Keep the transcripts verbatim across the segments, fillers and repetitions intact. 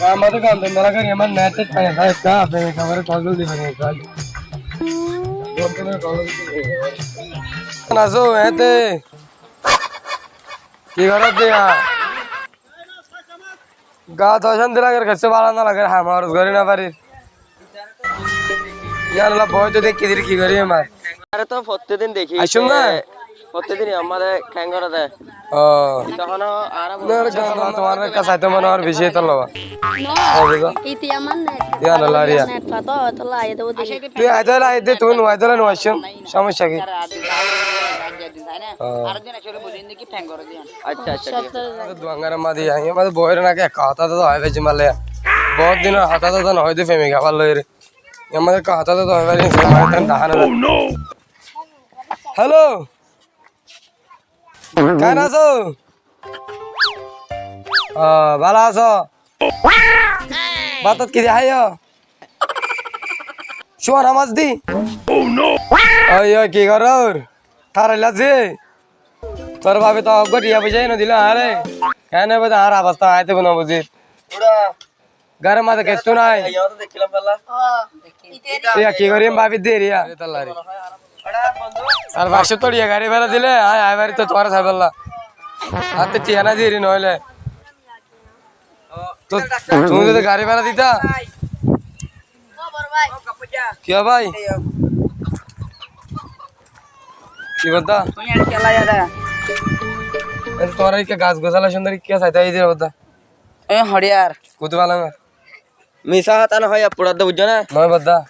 Amar to gam dóri mela gori, amar net ot fai na, fai na, fai na, amar call dóri fai na, fai na. Nasu, ete. Ki gorór de ya? Gat ocánti lager, kessú bála no lager, ham horos gorí no farir. Yíanolla boói to dekí dir ki gorí amar. Añára to fottí din dekí. Aiccóm na? Fottí din amare keén goré de. Ó. Tohón añára no, tuáñre ekká saitó mone hoór beci, ítalla. No. Ó, buzo. Iti amar net. Yíanolla ar ya. Net fato, etolla aiyé de, tui aiyé de, aiyé de, tui no aiyé de, no aiccóm. Somosya ki? Ó. Accá, accá, thík asé. Duan gánor mazé aiyí, mazé boói ré naki ekká hotá to hoi faijjí male. Bout dinor hotá to no hoi de, femik abar loi ré. Yar mazé ekká hotá to hoi faijjí, femik abar dahá no. Hello. Keén asó? Ó, bála asó? Bát ki di háiyo? Cúa namás di? Ói, ói, ki gorór? Tarailla así? Tor bafe to eggúa thiañ foicá no dilo añáre. Keén óibo de añár obosta, aññí to no buzír. Gáror mazé kessú nái. Iya, ki goijjum báfi de eriya. Ar fañs cót thiañ gari bára dile, aññí ai fari to tuáñre saibálla. Añáttu thiañ nái de eri noóile. To, tuñí zodi gari bára dita. Kiyá bái? Ki hoddá? Tuáñra ikká gas gusala cúndor ikká saitó aiyí de hoddá. E hoçiyar. Kutu bála na. Misá hotá no hoi, apuçar de buijjó na? Noó boddá.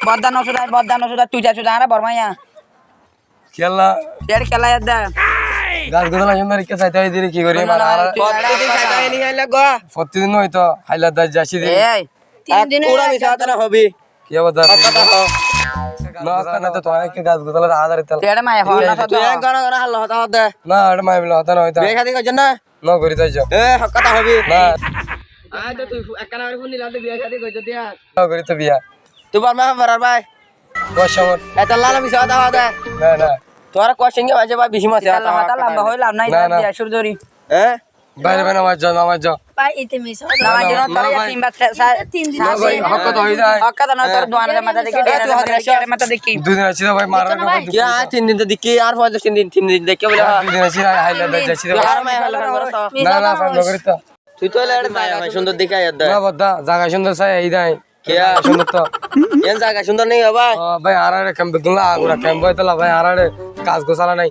Boddá no sudai, boddá no sudai, tuja suda, añára Bormaiya. Kiyólla? Iyar kiyólla yadda? Gas gusala cúndor ikká saitó aiyí de ki gorí, no, no, no, mara. Fottí din saitó aiyí ni, háilla gua. Fottí din no óito, háilla dai jaci de. Ei, tin din. Apuçar misá hotá no hobi. Kiyá boddá? Hotá ho. No, hotá no, to tuáñra ikká gas gusala dahá zar ítalla. Tui eçé maiya fua, tui ek gana gana hálla hotá hoódde. Na, eçé maiya fua hotá no óito. Biya cádi goijjós na? No gorí to aijjó. E, hók hotá hobi. Na. Aññí to tui fu-, ekkán añáre fún dilam de biya cádi goijjós de. No gorí to biya. Tui Bormá hon forar bái? Kuwar cómot. Etolla misá hotá hoó de. Na, na. Tuáñra kuwar cómot maincé bái beci misá hotá hoó. Hotá lamba hoi laf nai, na, na. Biya cúru dóri. E? Bái, bái, no maijjó, no maijjó. Bái, ite misá hotá. No maijjó, no, no, bái. Tin bar sa-, sa-, no, bái, hók hotá hoó de. Hók hotá no, tor duan de matá dekí, e, duan de matá dekí. Dui din aiccé de bái, mara. Kiyá, tin din to dekí, ar foñcic din, tin din dekí bóle. Dui din aiccé de, háilla dai jaci de bái. Ar maiya háilla dai jaci de. Na, na, fán no gorí to. Tui to eçé zaga cúndor dekí aiyós de. Na, boddá, zaga cúndor sai aiyí de. Kiyá? Zaga cúndor to. Yián zaga cúndor nái, ó bái? Ó, bái, añárar eçé kemp beggún la, agura kemp óitolla, bái, añárar eçé gas gusala nái.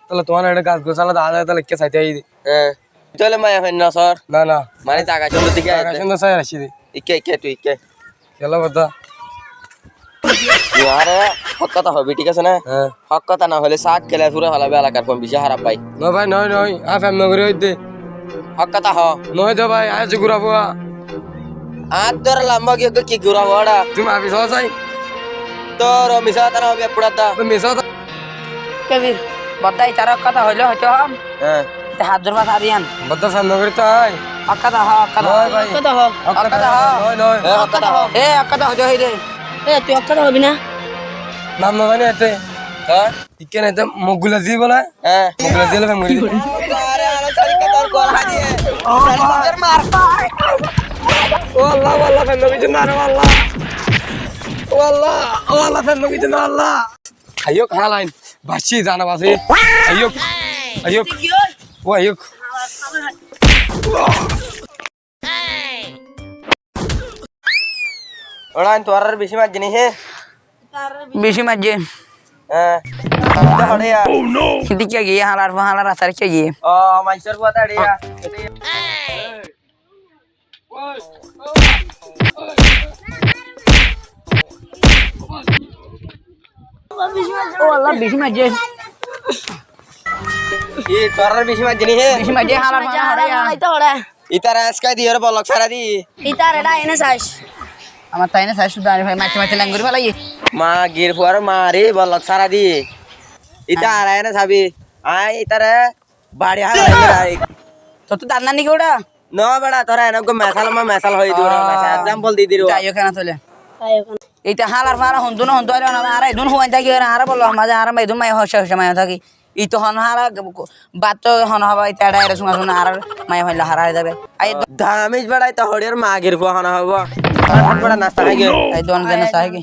Tóile tuáñra eçé gas gusala dahá zar, tóile ikká saitó aiyí de. E, tui tóile maiya fua no sor? Na, na. Mani zaga cúndor dekí aiyós de. Zaga cúndor sai aiccí de. Ikká, ikká, tui ikká. Kiyólla boddá? Tuáñra hók hotá hobi, thík asé na? Há. Hók hotá no hoilé sák kele fúrai félaibo, elakar fuain beci háraf bái. No bái, noó, noó, aññí fem no gorí hoóidde. Hók hotá hoó. Noó de bái, aññí aijjó gura fua. Añár dóre lamba ki, ki gura fua eçé? Tui mafi soó sai. Tor misá hotá no hobi, apuçar de. Tui misá hotá. Kebir, boddá itará hók hotá hoilé hoitó hom. Há. Ite hát zor fas ar yián. Boddá fem no gorí to aññí. Hók hotá hoó, hók hotá hoó. Noó bái. Hók hotá hoó. Hók hotá hoó. Noó, noó. E, hók hotá hoó. E, hók hotá hoó de, hoó de. E, tui hók hotá hobi na? Nam no zani ete. Há? Ikká ne ete Mokgula Ji bóle? Há. Mokgula Ji bóle fem gorí de. Are, are, sori, tor gol há diye. Sori, tor mar. Ó Allah, ó Allah, fem no goijjó na, ó Allah. Ó Allah, ó Allah, fem no goijjó na, Allah. Aiyók, hálain. Baiccí, zana baiccí. Aiyók. Aiyók. Ó aiyók. Óran tuáñrar bicí maijjé né hé? Bicí maijjé. Hé. Ita hoçé ya? Ita kiyá giyé, hálar fua, hálar asar kiyá giyé? Ó, maincór fua ta hoçé ya? Ó Allah, bicí maijjé. Ki, tuáñrar bicí maijjé né hé? Bicí maijjé, hálar fua, hálar fua. Ítara eskai diyóre bolok sára di. Ítara ene saic. Amar ta ene saic, suda ani bái, maite maite leng gori félaiye. Magir fuar mari bolok sára di. Ítara ene sabi. Aññí ítara bari hála. Tor to dan nani ki uçá? No, beça, tora ene go mesal, ma mesal hoi di, ora mesal, example di di ro. Jai hok, kena tole. Ita hálar fara hondu no hondu aile, ara idun huain taki, ara bolo, maze ara idun mai hosha hosha mai taki. Ito hon hara, bato hon haba, ita era era suma suma arar maya hoila hara hara zabe. Ai do- Damis bada ita horir magir fua hon haba. Bada nasta hage. Ai don de nasta hage.